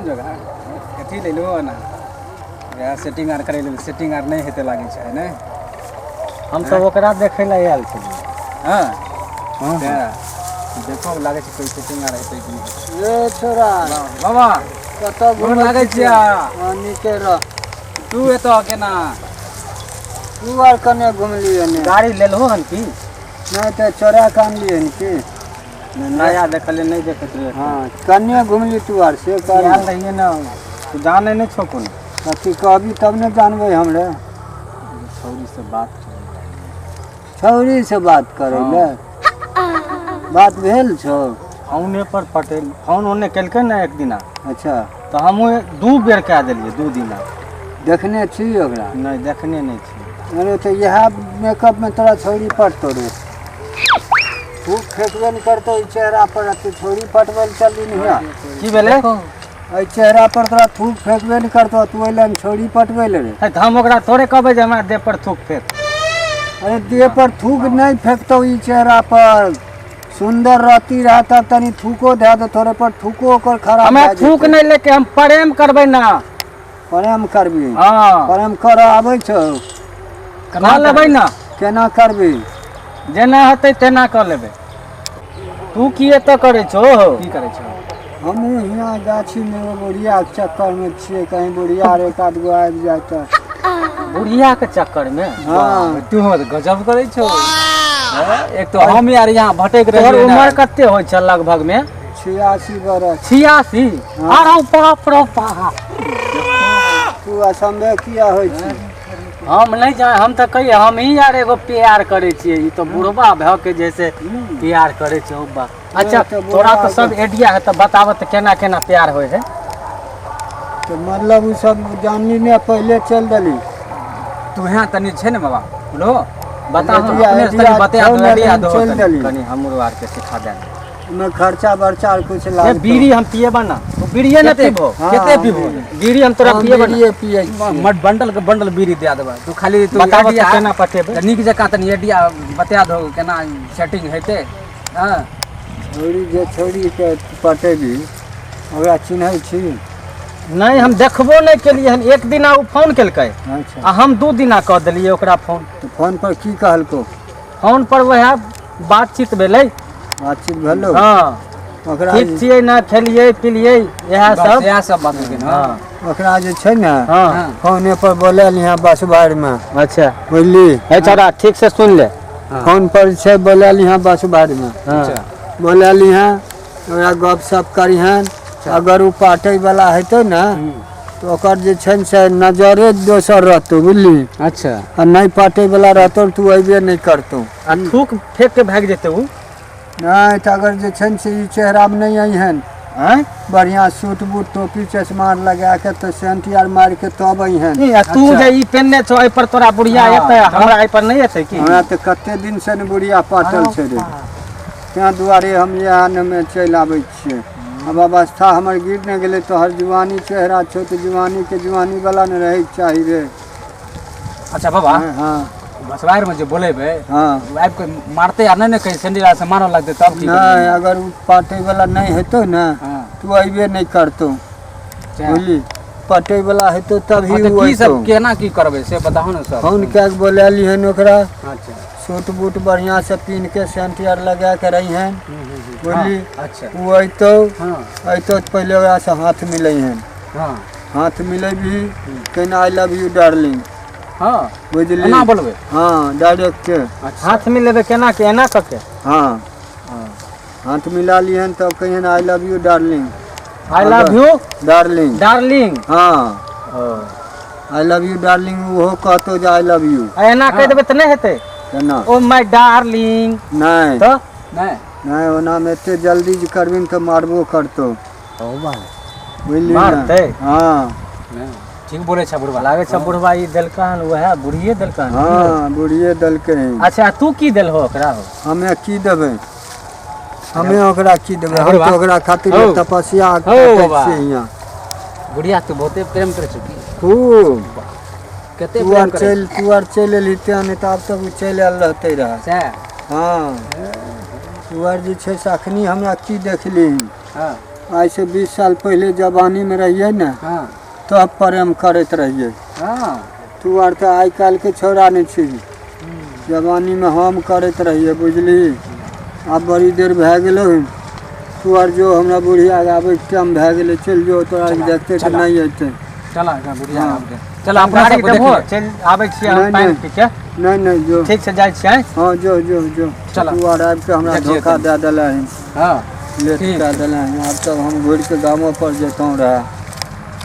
कोन जगह कथी लेलहो ना वएह सेटिंग आर करै लेल सेटिंग आर नहि हेतै लागै छै नहि हम सब ओकरा देखै लए आयल छलियै। हँ हँ देखो लागै छै कोइ सेटिंग आर हेतै कि नहि। ए छोरा बाबा कतऽ गोर लागै छियै। हँ नीके रह। तू एतऽ केना? तू आर कने घुमलियै ने? गाड़ी लेलहो हन की? नहि तऽ चोरा कऽ आनलियै हन की? नया देखलियै नहि देखैत रहियै। हँ कने घुमली तू आर से कह। आयल रहियै ने तू जानै नहि छौ कोनो। अथी कहबी तब ने जानबै हमरे। छौरी से बात छौरी से बात करै ले बात भेल छौ? फोने पर पटेल फोन ओने केलकै ने एक दिना। अच्छा। तऽ हमहूँ 2 बेर कए देलियै 2 दिना। देखने छी ओकरा? नहि देखने नहि छी। अरे तऽ इएह मेकअप में तोरा छौरी पटतौ रे। खूब फेकबे नहि करतौ ई चेहरा पर, तू छौरी पटबै लए चलली नहीं। की भेलै? एहि चेहरा पर तोरा थूक फेकबे नहि करतौ, तू ओहि लए छौरी पटबै ले रे। तऽ हम ओकरा थोड़े कहबै जे हमरा देह पर थूक फेक। अरे देह पर थूक नहि फेकतौ ई चेहरा पर, सुंदर रहती रह तब तनी थूको दए दे थोड़े पर, थूको ओकर खराब। हमरा थूक नहि लेके हम प्रेम करबै ना। प्रेम करबी? हँ। प्रेम करऽ आबै छौ? कऽ लेबै ना। केना करबी? जेना हेतै तेना कऽ लेबै। तू की एतऽ करै छौ? की करै छौ? हमहूँ हियाँ गाछीमे एगो बुढ़ियाके चक्करमे छियै, कहीं बुढ़िया आर एक आध गो आबि जाय तऽ। बुढ़ियाके चक्करमे? हँ। तू तऽ गजब करै छौ। एक तो हम यार यहाँ भटक तोहर रहियै। उमर कते होइ छै लगभगमे? 86 बरस। 86? अरे बाप रे बाप। तू असम्भव किया होइ छै? हम नहि जान, हम तऽ कहियै हम ही यार एगो प्यार करै छियै, ई तऽ बुढ़बा भऽ के जैसे प्यार करै छै। बा अच्छा तोरा तऽ सब आइडिया है तऽ बताबऽ तऽ केना केना प्यार होइ है? तऽ मतलब ओ सब जानली ने पहिले चलि देली। तू यहाँ तनी छै ने बाबा बोलो बता अपने तनी बता दो आइडिया दो चलि देली। कनी हमरो आरके सिखा दे। ओहिमे खर्चा बर्चा आर कुछ लागतौ? बीड़ी हम पिएबा ना। तू बीड़िए ने पीबो? कते पीबो बीड़ी? हम तोरा पिएबा ना। बीड़िए पियै छियै। मत बंडल के बंडल बीड़ी दे देबै तू खाली। तू बताबऽ तऽ केना पटेबै? नीक जकाँ तनी आइडिया बता दो केना सेटिंग हेतै। हँ छौरी जे छौरीके पटेबी ओकरा चिन्है छी? नहि हम देखबो नहि केलियै हन। एक दिना ओ फोन केलकै। अच्छा। आ हम 2 दिना कऽ देलियै ओकरा फोन। तऽ फोन पर की कहलकौ? फोन पर वएह बातचीत भेलै। बातचीत भेलौ? हँ। ओकरा ठीक छियै ने, खेलियै पिलियै इएह सब इएह सब बात भेलै। हँ। ओकरा जे छै ने हँ फोने पर बोलल यहाँ बसबाड़मे। अच्छा। बुझली? हे छौड़ा ठीक से सुन ले। फोन पर छै बोलल यहाँ बसबाड़मे। हँ। बोलल यहाँ ओकरा गप सप करिहन, अगर ओ पाटै वाला हेतै ने तऽ ओकर जे छै ने से नजरे दोसर रहतौ, बुझली? अच्छा। आ नहि पाटै वाला रहतौ तू अयबे नहि करतौ। आ थूक फेक के भागि जेतै ओ? नहि तऽ अगर जे छै ने से ई चेहरामे नहि अइहन आँय बढ़िआँ सूट बूट टोपी चश्मा आर लगा के तऽ सेंट आर मारि के तब अइहन। आ तू जे ई पेनने छौ एहि पर तोरा बुढ़िया एतै, हमरा एहि पर नहि एतै की? हमरा तऽ कते दिन से ने बुढ़िया पाटल छै रे, तेँ दुआरे हम इएह ने चलि आबै छियै। आब अवस्था हमर गिर ने गेलै। तोहर जुआनी चेहरा छौ तऽ जुआनीके जुआनी वाला ने रहैके चाही रे। अच्छा बाबा। हँ। बसवार में जे बोलेबै हँ आबि कऽ मारतै आ नहि ने कहीं सैंडिल आर से मारऽ लगतै तब की? नहि अगर ओ पाटै वाला नहि हेतौ ने हँ तू अयबे नहि करतौ, बुझली? पटै वाला हेतौ तभी हँ, तऽ ओ की सब अयतौ। केना की करबै से बताहु ने सब। फोन कए कऽ बोलेलिहन ओकरा। अच्छा। सूट बूट बढ़िआँ से पिन्ह के सेंट आर लगा के रहिहन, बुझली? अच्छा। ओ अयतौ। हँ। अयतौ तऽ पहिले ओकरासँ हाथ मिलैहन। हँ। हाथ मिलेबही कहना I love you darling. हँ। बुझली? एना बोलबै? हँ डायरेक्ट। हाथ मिलेबै केना के एना कऽ के? हँ हाथ मिला लिहन तब कहिहन I love you darling. I love you darling. Darling. हँ I love you darling, ओहो कहतौ जे I love you. आ एना कहि देबै तऽ नहि हेतै? केना? ओ my darling. नहि। तऽ नहि नहि ओनामे एते जल्दी जे करबही तऽ मारबो करतौ, बुझली ने? मारतै? हँ। नहि ठीक बोलै छै बुढ़बा। लागै छै बुढ़बा ई देलका हन, वएह बुढ़िए देलका हन। हँ बुढ़िए देलकै हन। अच्छा तू की देलहो ओकरा हो? हमे की देबै? हमे ओकरा की देबै? हम तऽ ओकरा खातिर हौ। तपस्या हौ कटै बाबा। छियै हियाँ। बुढ़िया तू बहुते प्रेम करै छौ की? खूब। कते तू प्रेम आर करै चलि तू आर चलि एलही तेँ, नहि तऽ आब तक ओ चलि आयल रहतै रहए। सएह? हँ तू आर जे छै से अखनी हमरा की देखली? हँ। आइसँ 20 साल पहिले जवानीमे रहियै ने, हँ तब प्रेम करैत रहियै। हँ तू आर तऽ आइ काल्हिके छौड़ा नहि छी। जवानीमे हम करैत रहियै, बुझली? आब बड़ी देर भए गेलौ हन। तू आर जो, हमरा बुढ़िया आबैके टाइम भए गेलै, चलि जो। तोरा आर देखते तऽ नहि अयतै। चला एकरा बुढ़िया हँ। आबि गेल। चल, अपना गाड़ी सबके देबहो, देख ले। चलि आबै छियै हम नहि, पानि नहि। पी के। नहि नहि, जो। ठीक छै, जाइ छियै। हँ, जो जो जो। चला। तू आर आबि कऽ हमरा देखिए धोखा तनी। दए देला हन, हँ लेट ठीक। कए देला हन। आब तब हम घुरि कऽ गामो पर जैतहुँ रहए।